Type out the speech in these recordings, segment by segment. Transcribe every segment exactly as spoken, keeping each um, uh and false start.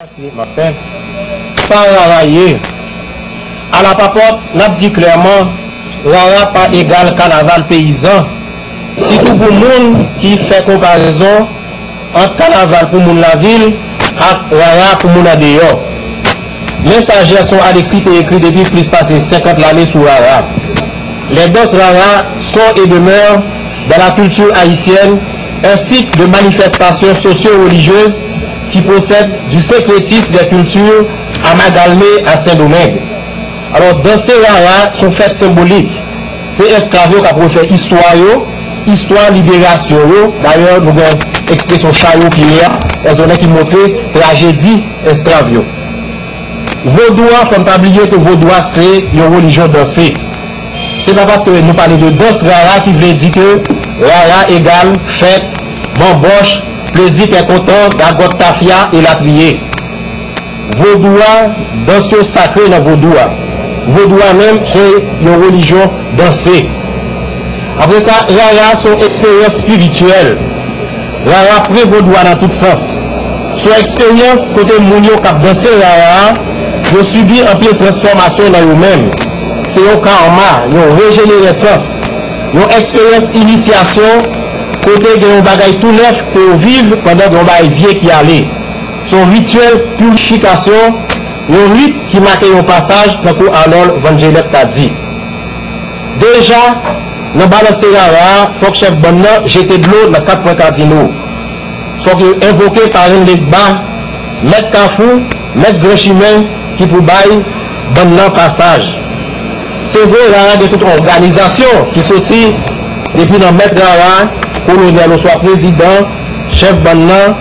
Sa rara ye. Alapapòt, n ap di klèman, rara pa egal kanaval peyizan, sitou pou moun ki fè konparezon ant kanaval pou moun lavil ak rara pou moun andeyò. Men sa Gerson Alexis te ekri depi plis pase senkant lane sou rara. Les danses rara sont et demeurent dans la culture haïtienne un site de manifestations socio-religieuses qui procède du syncrétisme des cultures amalgamées à Saint-Domingue. Alò, danse rara se yon fèt senbolik. Se esklav yo k ap refè istwa yo, istwa liberasyon yo. Dayè, nou gen ekspresyon chayo piye a, nan zòn ki montre trajedi esklav yo. Vodou a, fò n pa bliye ke vodou a se yon relijyon danse. Se pa paske nou pale de dans rara ki vle di ke rara egal fèt, banbòch, plezi kè kontan, gagòt tafya, elatriye. Vodou a, dans yo sakre nan vodou a. Vodou a menm se yon relijyon danse. Apre sa, rara se yon eksperyans espirityèl. Rara pre vodou a nan tout sans. Se yon eksperyans kote moun yo k ap danse rara a, yo sibi anpil transfòmasyon nan yo menm. Se yon karma, yon rejeneresans, yon eksperyans inisyasyon kote gen yon bagay tou nèf ke yo viv pandan gen yon bagay vye ki ale. Se yon rityèl pirifikasyon, yon rit ki make yon pasaj, tankou Arnold Van Gennep ta di. Deja, nan balanse rara a, fòk chèf bann nan jete dlo nan kat pwen kadino. Fòk yo envoke parenn Legba, mèt kafou, mèt gran chimen ki pou bay bann nan pasaj. Se vre, rara gen tout yon òganizasyon ki soti depi nan mèt rara, kolonèl oswa prezidan, chèf bann nan,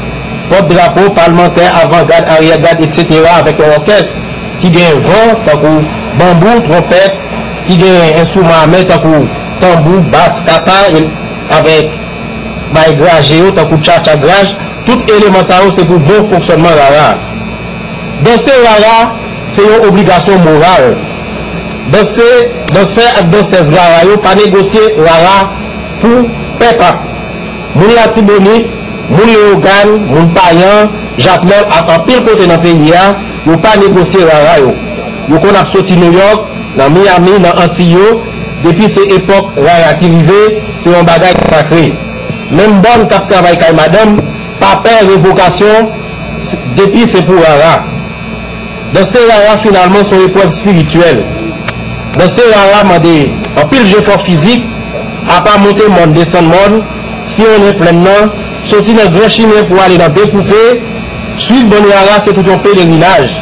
pòt drapo, palmantè, avangad, aryègad, etsetera, avèk yon òkès ki gen van, tankou banbou, twonpèt, ki gen enstriman a men, tankou tanbou, bas, kata, e, avèk bay graje yo, tankou tchatcha graj, tout eleman sa yo se pou bon fonksyònman rara. Danse rara se yon obligasyon moral. Danse, dansè ak dansèz rara yo pa negosye rara pou pèp ak moun Latibonit, moun Leyogàn, moun Payan, Jakmèl ak anpil kote nan peyi a, yo pa negosye rara yo. Yo konn ap soti Nouyòk, nan Miami, nan Antiy yo, depi se epòk rara ki rive, se yon bagay sakre. Menm bòn k ap travay kay madanm pa pè revokasyon depi se pou rara. Danse rara finalman se yon eprèv espirityèl. Danse rara mande anpil jefò fizik, apa monte mòn, desann mòn, siyonnen plèn nan, soti nan gran chimen pou ale nan dekoupe, swiv bann rara se tout yon pelerinaj.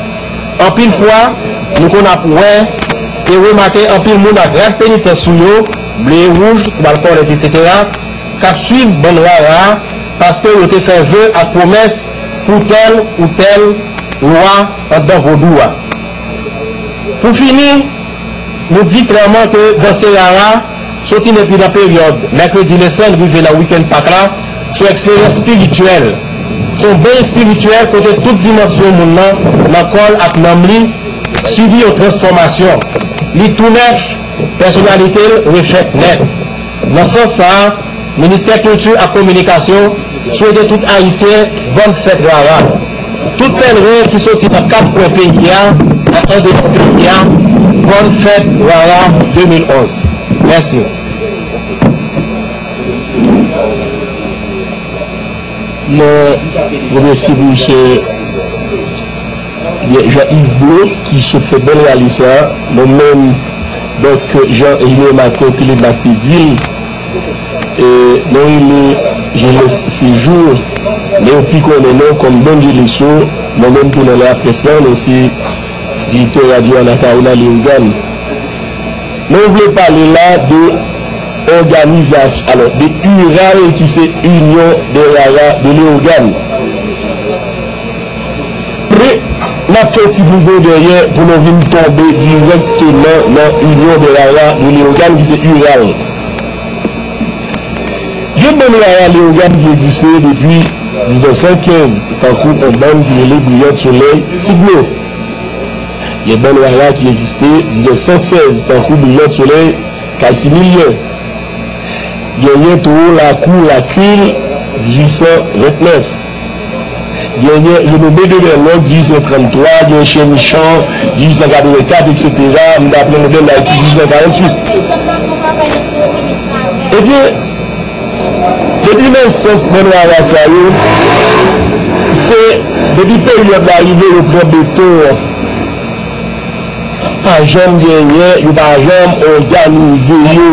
Anpil fwa, nou konn ap wè e remake anpil moun ak rad penitans sou yo, ble e wouj, twal kòlèt, etsetera, k ap swiv bann rara a paske yo te fè ve ak pwomès pou tèl ou tèl lwa anndan vodou a. Pou fini, nou di klèman ke danse rara soti depi nan peryòd mèkredi Lesann rive nan wikenn Pak la, se yon eksperyans espirityèl. Se yon beny espirityèl kote tout dimansyon moun nan, nan kò l ak nanm li, sibi yon transfòmasyon. Li tou nèf, pèsonalite l refèt nèt. Nan sans sa a, Ministè Kilti ak Kominikasyon swete tout Ayisyen bòn fèt rara. Tout pèlren ki soti nan kat kwen peyi a ak andeyò peyi a, bòn fèt rara de mil onz. Mèsi. Mwen remèsye pou chè Jean-Yves Blot ki sot fè bèl rale sa a. Mwen menm, donk, jan Jimmy Martin Telemak te di l, e, mwen rele Gelès Séjour, men yo pi konnen mwen kòm Don Geleso. Mwen menm tou nan laprès la, mwen se direktè radyo Anacaona Leyogàn. Men w vle pale la de òganizasyon, alò, de URAL ki se Union des Rara de Leyogàn. Men, n ap fè ti bougon dèyè pou nou vin tonbe dirèkteman nan Union des Rara de Leyogàn ki se URAL. Gen bann rara Leyogàn ki egziste depi diznèf san kenz, tankou yon bann ki rele Briyant Solèy Signo. Gen bann rara ki egziste diznèf san sèz, tankou Briyant Solèy Kalsimilyen. Genyen Towo Lakou Lakil dizuit san ventnèf. Genyen Renome de Mèlòk, dizuit san tranntwa, genyen Chen Michan, dizuit san katrevenkat, etsetera, m t ap pran modèl Ayiti, dizuit san karanntuit. Ebyen, depi nesans bann rara sa yo, se depi peryòd la rive, yo pran beton an. Pa janm genyen, yo pa janm òganize yo.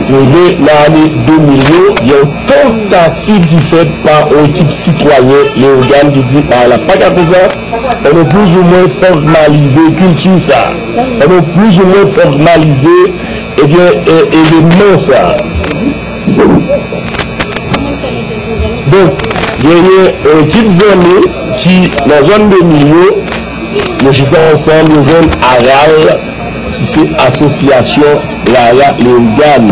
Rive nan ane de mil yo, gen yon tantativ ki fèt pa yon ekip sitwayen Leyogàn ki di, a, l ap pa ka fè sa, fò nou plizoumwen fòmalize kilti sa. Fò nou plizoumwen fòmalize, ebyen, e, evenman sa. Donk, genyen yon ekip zanmi ki nan zòn de mil yo, yo chita ansanm, yo jwenn aral, ki se Asosyasyon Rara Leyogàn.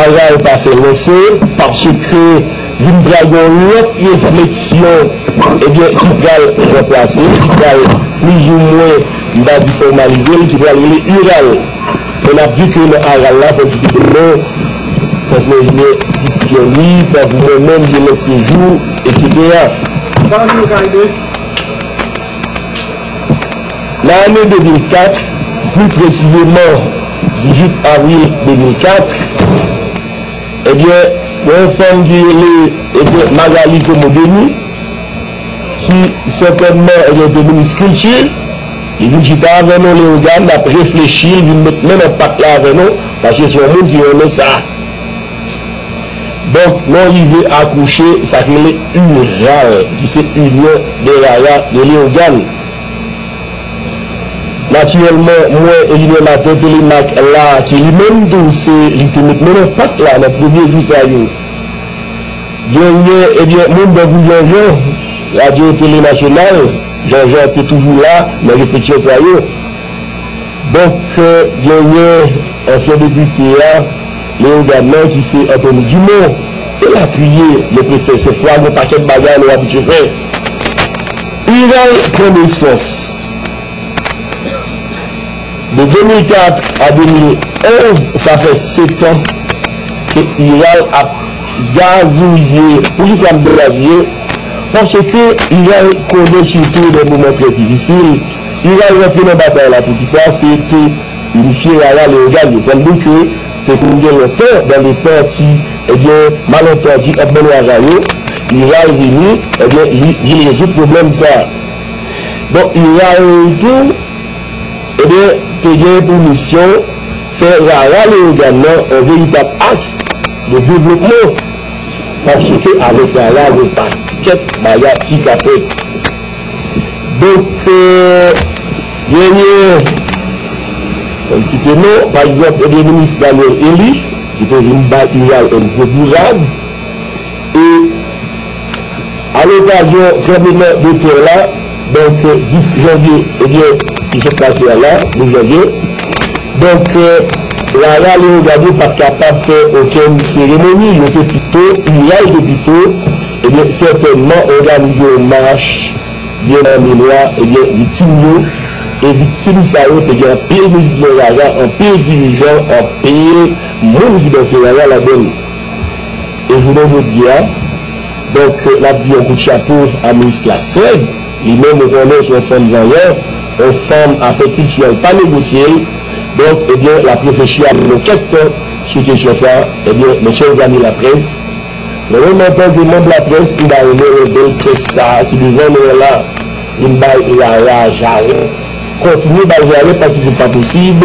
Aral pa fè lòfe, paske vin pral gen yon lòt refleksyon, ebyen, ki pral ranplase l, ki pral plizoumwen, m ta di fòmalize l, ki pral rele iral. Men n ap di ke nan aral la, fò n site non, tankou enjenyè Christian Louis, tankou mwen menm, Genlens Sejou, etsetera. Nan ane de mil kat, pli presizeman dizuit avril de mil kat, ebyen, yon fanm ki rele, ebyen, Magali Komodeni, ki sètènman, ebyen, te minis kilti, li vin chita avè nou Leyogàn, n ap reflechi, li vin met men nan pat la avè nou, paske se yon moun ki renmen sa. Donk, nou rive akouche sa ki rele iral, ki se Union des Rara de Leyogàn. Natirèlman, mwen, enjenyè Martin Telemaque la, ki li menm tou, se li te met men nan pat la nan premye jou sa yo. Genyen, ebyen, moun tankou Jean Jean, Radyo Tele Nasyonal, Jean Jean te toujou la nan refleksyon sa yo. Donk, genyen ansyen depite a, Leyogàn nan, ki se Anthony Dumont, elatriye, le Prestè Senfwa, gen pakèt bagay nou abitye fè. Iral pran nesans. De de mil kat a de mil onz, sa fè sèt an ke iral ap gazouye. Poukisa m di gazouye? Paske iral konnen sitou de moman trè difisil. Iral rantre nan batay la poukisa? Se te inifye rara Leyogàn yo. Fò n di ke te konn gen lontan, dan le tan ti, ebyen, malantandi ant bann rara yo, iral vini, ebyen, li vin rezoud pwoblèm sa. Donk, iral tou, ebyen, te gen pou misyon fè rara Leyogàn nan yon veritab aks de devlopman, paske avèk rara, gen pakèt bagay ki ka fèt. Donk, euh, genyen, fò n site non, pa egzanp, ebyen, minis Daniel Elie, ki te vin bay iral yon gwo bourad, e a lokazyon tranbleman de tè la, donk, dis janvye, ebyen, ki sot pase a la, dis janvye. Donk, euh, rara Leyogàn yo pa t kapab fè okenn seremoni, yo te pito, iral te pito, ebyen, sètènman, òganize yon mach byen an memwa, ebyen, viktim yo. E viktim sa yo te gen anpil mizisyen rara, anpil dirijan, anpil moun ki danse rara ladan l. E jounen jodi a, donk, n ap di yon kout chapo a minis Lasèg, li menm, ou konnen, se yon fanm vanyan, yon fanm afè kiltirèl pa negosye l. Donk, ebyen, l ap reflechi a nou kèk tan sou kesyon sa. Ebyen, mes chers amis laprès, mwen menm antanke manm laprès, m ta renmen wè bèl près sa a ki devan nou an la, vin bay rara jarèt. Kontinye bay jarèt paske se pa posib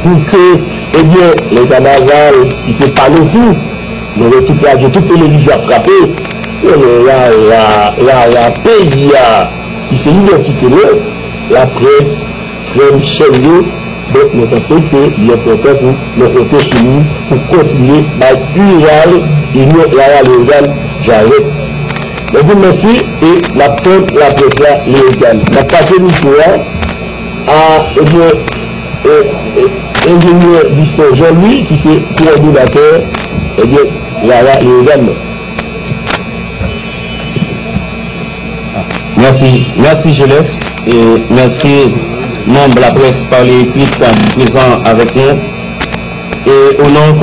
pou ke, ebyen, lè kannaval, si se pa nou tou, nou wè tout radyo, tout televizyon ap frape, yo wè rara, rara peyi a, ki se idantite nou, laprès, frè m, sè m yo, donk, nou panse ke li enpòtan pou nou konte sou nou pou kontinye bay iral, Inyon Rara Leyogàn, jarèt. Mwen di mèsi e n ap tann laprès la Leyogàn. N ap pase mikwo a a, ebyen, e, e, enjenyè Viston Jean Louis, ki se kowòdinatè, ebyen, Rara Leyogàn nan. Mèsi, mèsi Genlens, e mèsi manm laprès pa lè ekrit prezan avèk nou. E o non